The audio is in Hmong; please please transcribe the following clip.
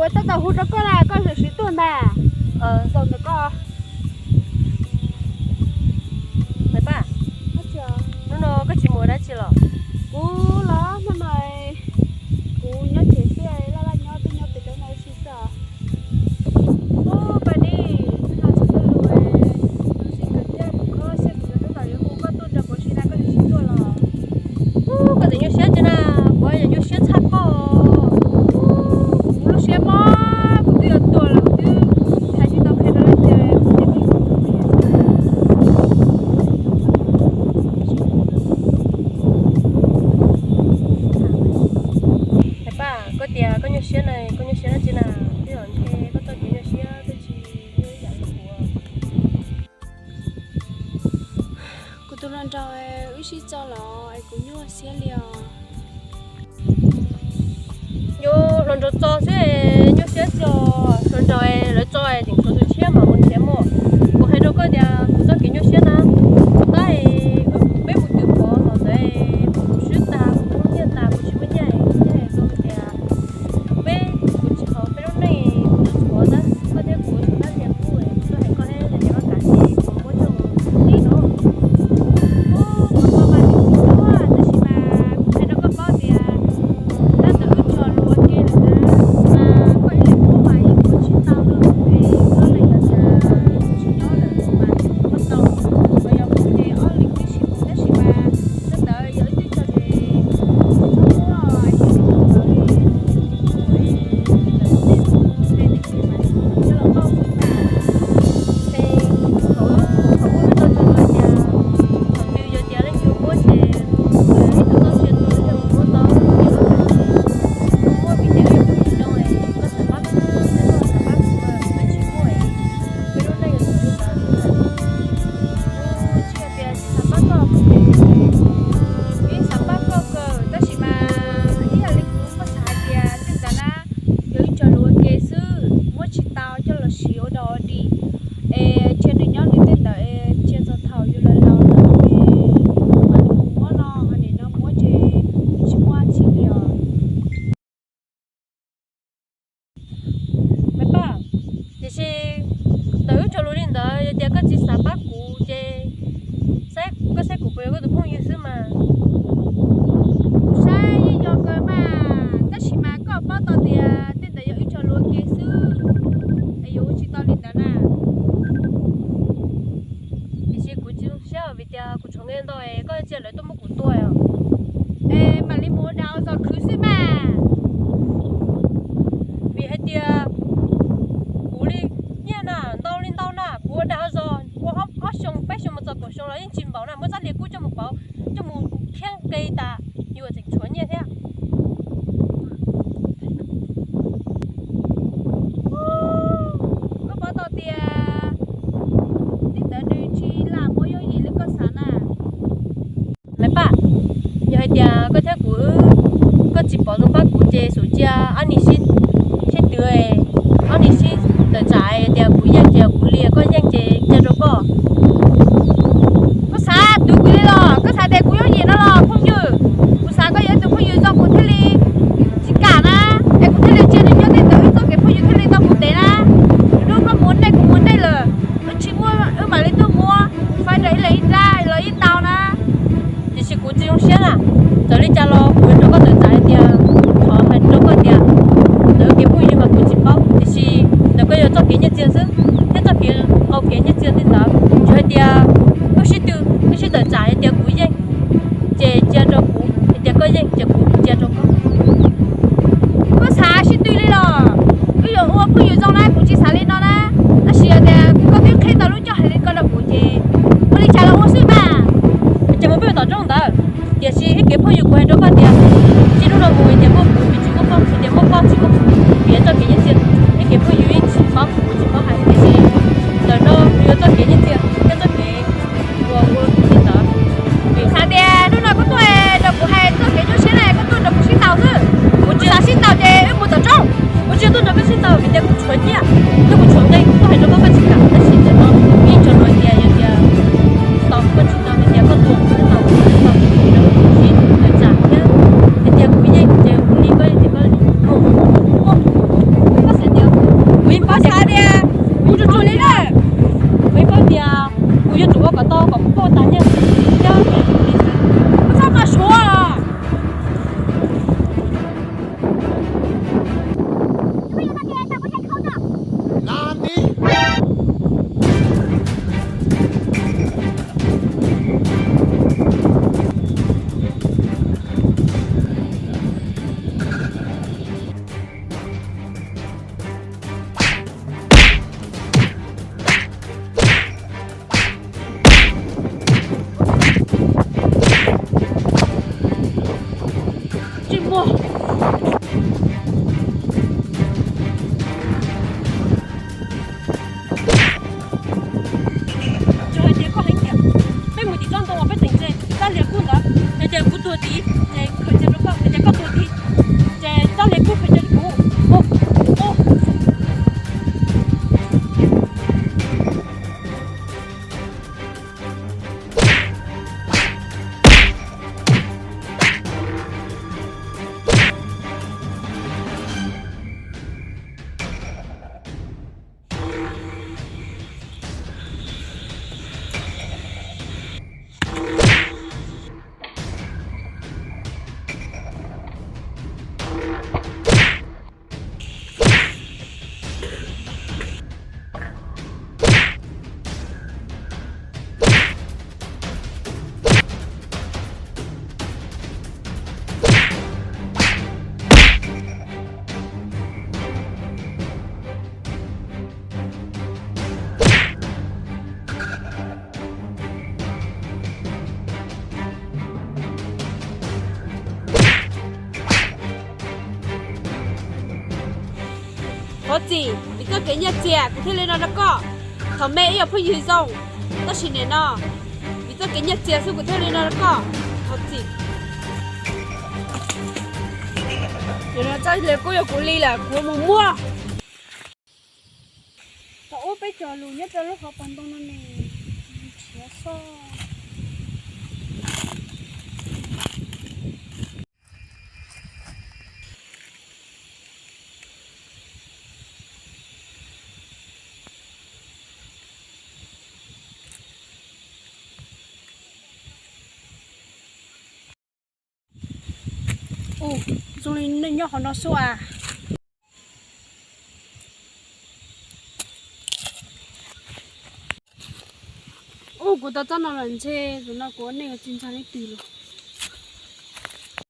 Kuv tab tom hu rau koj na, koj tam sim tuaj ntag. Zaum ntawm koj. Maiv Paj, hnub no koj tsis mus ua dab tsi los? Kuv los hnub no kuv nyob tsev xwb, laj laj nyob, tuaj nyob pem roob no ua si xwb os. Ub, Paj Dej, hnub no tsis tuaj lus, tus txiv kwv thiab kuv kho siab kuv yuav tab tom yuav hu koj tuaj nrog kuv si na, koj tsis tuaj los? Ub, koj tseem nyuaj siab tsis na, kuv yog nyuaj siab tshaj koj. Ub, kuv lub siab mob, kuv twb yuav tuag lawm, kuv twb hais tsis tau qhia rau leej twg. Maiv Paj, koj tias koj nyuaj siab na, koj nyuaj siab dab tsi na? Twb yog ntshe koj txoj kev nyuaj siab twb tsis nyuaj ib yam li kuv. Kuv tus hluas nraug wb sib tso los es kuv nyuaj siab li os. Nyuaj hluas nraug tso xwb, nyuaj siab xwb os. Hluas nraug lawv tso tseem tshuav tus tshiab mas mus nrhiav muaj. Kuv hais rau koj tias kuv txoj kev nyuaj siab na, tab peb mus twg pov los ntawd kuv swb tas, kuv muaj nyiaj tas, kuv tsis muaj nyiaj, nyiaj zoo tias peb, kuv tsis, qhov peb lub neej kuv txhua na, koj thiab kuv txhua tab sis kuv tuaj hais koj thiab tias koj kam ces kuv muab coj mus tiv no. Ub, kuv txoj mas tsis txhua, tab sis mas kuv hais rau koj paub tias tab ntawm wb tso lus ua ke lawm na, mas koj ib leeg muab mas yeej muab tsis tau rau es koj leej yog tias tsis nyob lawm mas kuv muab tau, mas yog kuv ces ob leeg twb sib mus tab sis mas tab ntawd yog wb twb tso ces tsis txhob muab es ntawd li. Ces thaum ub, thaum ub wb tau tso los tias thaum twg yog tias leej twg muab ces ib tug txoj sia tus yog mus muab tau, muab vim tias wb yog phooj ywg zoo es koj xav pab kuv, koj xav pab kuv, kuv tsis muaj es peb lub neej yuav tsum li ntawd xwb. Kuv tsis yog tias tsis xav pab koj, kuv yeej xav pab koj kawg, tab sis mas ib yam li kuv muab xav hais tias tej ntawd na yog wb tso lus ua ke xwb, muab tsis tau coj los siv ua dog ua dig, es cia nws nyob nws tej ntawd, cia txog thaum yus laus laus lawm ces mam li mus muab no, ho nim no muab ces tsis muaj txhij li os. Maiv Paj, tiam sis ntawm wb tso lus li ntawd, yog tias koj tsis xav pab kuv ces saib, koj saib kuv puas yog koj tus phooj ywg xwb mas. Kuv saib yeej yog kawg mas, tab sis mas koj paub tau tias tej ntawd yog wb tso lus ua ke xwb, es yuav ua tsis tau li ntawd na. Tiam sis kuv tsis zoo siab vim tias kuv tshuav nqi ntau es koj cia lawv tuaj muab kuv tua os. Es mam li mus ua dag ua zog khwv xwb mas. Vim hais tias kuv li nyiaj na, ntau li ntau na, kuv ua dag ua zog ua ob xyoo peb xyoo mus txog kaum xyoo los yeej tsis npaum na, muab txoj lia kub coj mus pauv, coj mus thiab nqi tas, yus tseem tshuav nyiaj thiab. Koj paub tau tias tej ntawd nws tsis lam muaj yooj yim li koj xav na. Maiv Paj, yog hais tias koj thiab kuv, koj tsis pom zoo pab kuv ces xub cia ob niag sib, sib twv, ob niag sib tawm tsam tias kuv yeej ces kuv li, koj yeej ces cia rau koj. Koj xav twv kuv li los? Koj xav tias kuv yooj yim no los phooj ywg? Kuv xav koj yog ib tug phooj ywg zoo kuv thiaj li tsis kam na, es kuv thiaj li cia nws nyob tej ntawd, wb txoj kev phooj ywg thiaj li tau mus ntev na. Hnub koj mus nej kuv mus nej lawm, wb tsis muaj wb mam li tuaj muab faib rau ib leeg ib nrab los yeej tau na. Tiam sis kuv tsis zoo siab na, txawm li cas los kuv yuav rau koj tawm tsam hais tias, thov hais rau koj tias, ntawm kev phooj ywg mas kuv tsis paub, tiam sis ntawm koj yog txoj kev nyiaj txiag xwb, thiab txoj kev qau kev nyiaj txiag tej ntawd, tsuas hais tias wb sib tw, wb sib tawm tsam hais tias kuv yeej ces cia rau kuv, hais tias koj yeej ces kuv cia rau koj. Koj xav sib tw li los? Wb yuav ua phooj ywg zoo na, kuv tsis xav li no na. Tab sis yog tias koj twb qhib tau lub ncauj hais li ko rau kuv ces ua li cas los ua xwb mas. Ces mus peb tom roob ntawd. Tiam sis ib kev phooj ywg kuv hais rau koj tias, txij hnub no mus tias muaj kuv vim tsis muaj koj, tias muaj koj tsis muaj kuv, vim txoj kev nyiaj txiag. Ib kev phooj ywg yeej tsis paub, kuv tsis paub hais, tiam sis ntawm no kuv yuav txoj kev nyiaj txiag thiab txoj kev ua ua li ntawd. Vim xav tias hnub no koj tuaj rau kuv hais txoj kev nyuaj siab na, koj tuaj rau kuv sib ntaus xwb. Kuv tsis xav sib ntaus ces wb mus tom roob. Kuv tsis tuaj nrog koj sib ntaus vim tias kuv tshuav nyiaj, thiab kuv tshuav nqi, kuv tuaj hais rau koj koj tsis kam, tab sis ntawm no yeej tso lus tias yog tias tau koj tsis tau hais tias koj tuaj kuv tau, kuv tau, rau kuv sib tawm tsam thiab hais tias kuv yeej ces kuv li koj yeej ces koj mus, koj Thov txim, vim txoj kev nyiaj txiag kuv thiaj li no rau koj. Thaum me ib yam phooj ywg zoo, tab sis nim no vim txoj kev nyiaj txiag xwb kuv thiaj li no rau koj. Thov txim. Yog no txoj li kuj yog kuv li lawm, kuv mus muab. Thaum ub peb cog lus nyob rau lub qhov pos ntoo no ne, nrhiav xwb. Ua, zoo li nej nyob qhov no xwb as. Ua, kuv tau txoj no lawm ntshe, zaum no kuv ua neej yuav tsis ntshai leej twg lawm.